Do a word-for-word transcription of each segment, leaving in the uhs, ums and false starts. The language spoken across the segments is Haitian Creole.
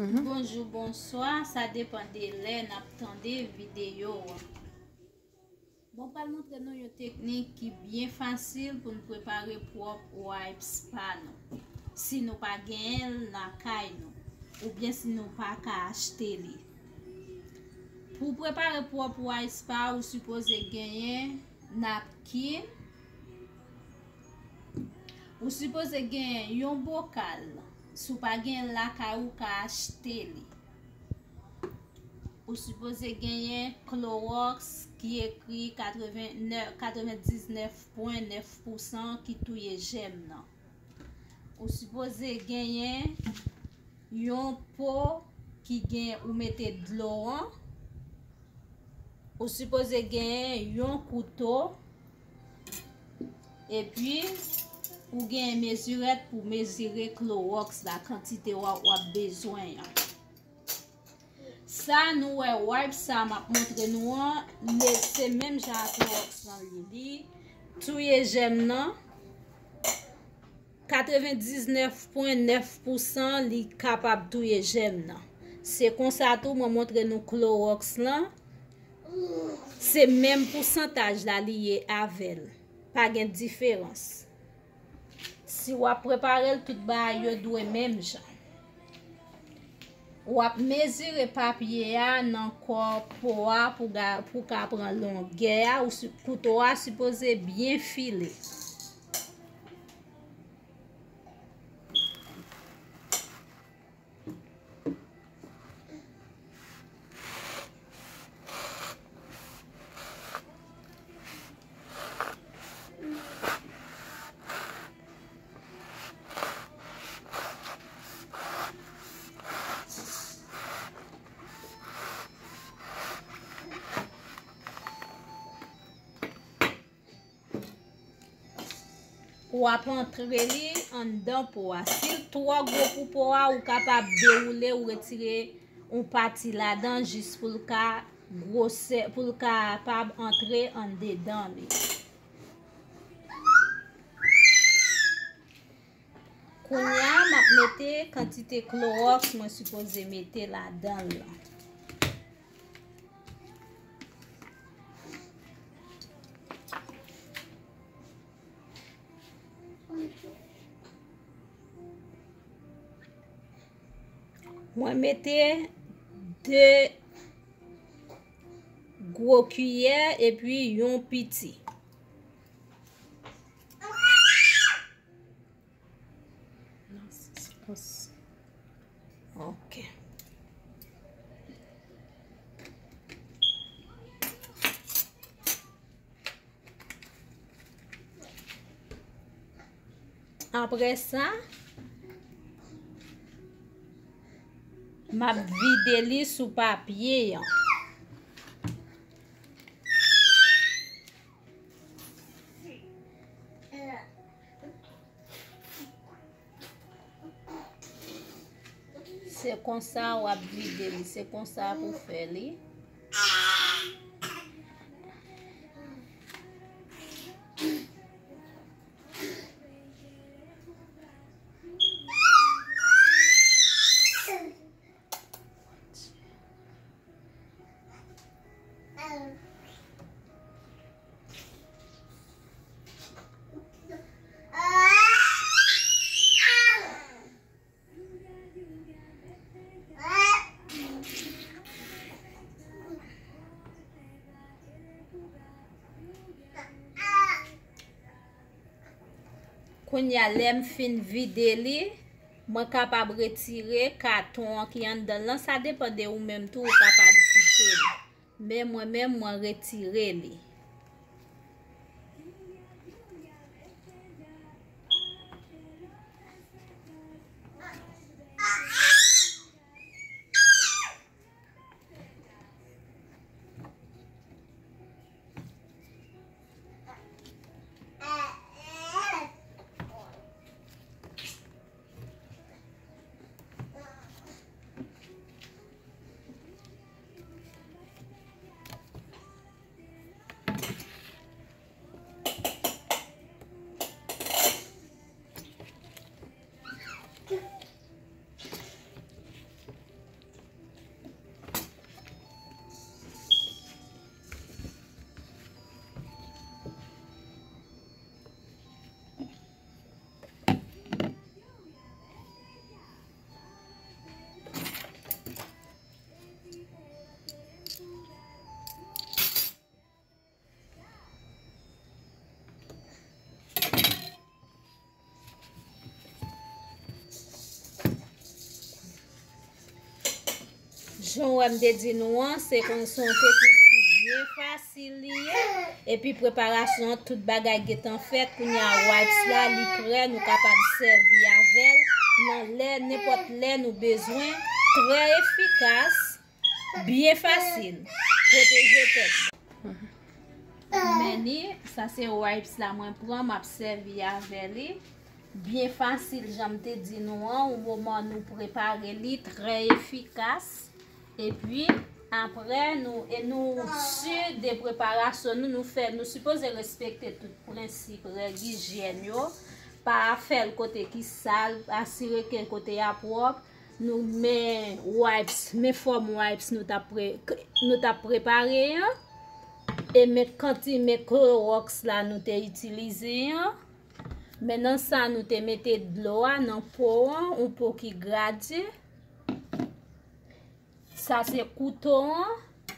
Bonjou, bonswa, sa depann de lè n ap tande videyo a. Mwen pral montre nou yon teknik ki byen fasil pou n prepare pwòp wipes pa nou, si nou pa genyen l lakay nou, oubyen si nou pa ka achte li. Pou prepare pwòp wipes pa ou, ou sipoze genyen napkin, ou sipoze genyen yon bokal. Si w pa genyen l lakay ou, ou ka achte li. Ou sipoze genyen Clorox ki ekri katreven, katrevendiznèf pwen nèf pousan ki touye jèm nan. Ou sipoze genyen yon po ki gen ou mete dlo an. Ou sipoze genyen yon kouto. Epi, ou genyen mezirèt pou mezire klowòks la, kantite w ap bezwen an. Sa nou wè, wipes sa m ap montre nou an, li se menm jan ak klowòks lan li. Li touye jèm nan. Katrevendiznèf pwen nèf pousan li kapab touye jèm nan. Se konsa tou mwen montre nou klowòks lan. Se menm pousantaj la li ye avè l. Pa gen diferans. Si w ap prepare l, tout bagay yo dwe menm jan. W ap mezire papye a nan kò po a pou ga-, pou ka pran longè a, ou si-, kouto a sipoze byen file. W ap antre li anndan po a. Si l twò gwo pou po a, ou kapab dewoule, ou retire yon pati ladan jis pou l ka gwosè, pou l kapab antre andedan li. Kounye a, m ap mete kantite klowòks mwen sipoze mete ladan l lan. Mwen mete de gwo kiyè epi yon piti. Ok. Apre sa, m ap vide li sou papye an. Se konsa w ap vide li, se konsa pou fè li. Kounye a, lè m fin vide li, mwen kapab retire katon an ki anndan l lan. Sa depann de ou menm tou, ou kapab kite l. Men mwen menm, mwen retire li. Jan w wè m te di nou an, se konn se yon teknik ki byen fasil li ye. Epi preparasyon an, tout bagay gentan fèt. Kounye a wipes la, li prè, nou kapab sèvi avè l nan lè, nenpòt lè nou bezwen. Trè efikas, byen fasil. Pwoteje tèt nou. Men li, sa se wipes la mwen pran, m ap sèvi avè li. Byen fasil, jan m te di nou an, yon moman nou prepare li, trè efikas. Epi, apre, nou, e nou si de preparasyon nou, nou fè, nou sipoze respekte tout prensip, règ ijyèn yo. Pa fè l kote ki sal, asire ke kote a pwòp. Nou men wipes, men fòm wipes nou t ap pre-, nou t ap prepare an. E men kanti, men klowòks la nou te itilize an. Men nan sa nou te mete dlo a nan po an, yon po ki gradye. Sa se kouto an,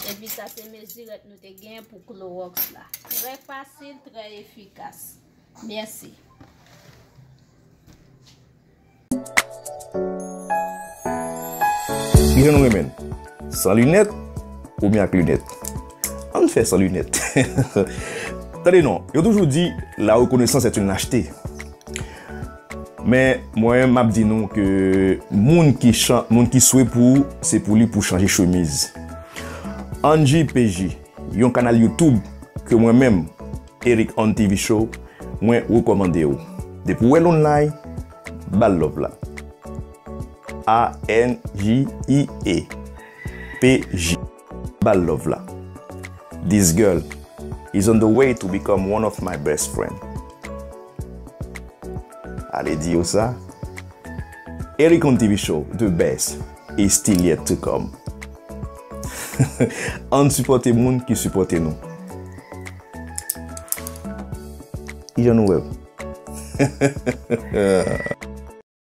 epi sa se mezirèt nou te gen pou klowòks la. Trè fasil, trè efikas. Mèsi. Kijan nou renmen l? San linèt oubyen ak linèt? Ann fè san linèt. Tande non, yo toujou di, la reconnaissance est une lâcheté. Men mwen, m ap di nou ke moun ki chan-, moun ki swe pou ou, se pou li pou chanje chemiz. Angie P J, yon kanal YouTube ke mwen menm, Eric on T V Show, mwen rekòmande w. Depi w wè l online, ba l love la. A N G I E P J. Ba l love la. This girl is on the way to become one of my best friend. Ale di yo sa. Eric on T V Show, the best is still yet to come. Ann sipòte moun ki sipòte nou. Kijan nou wè m?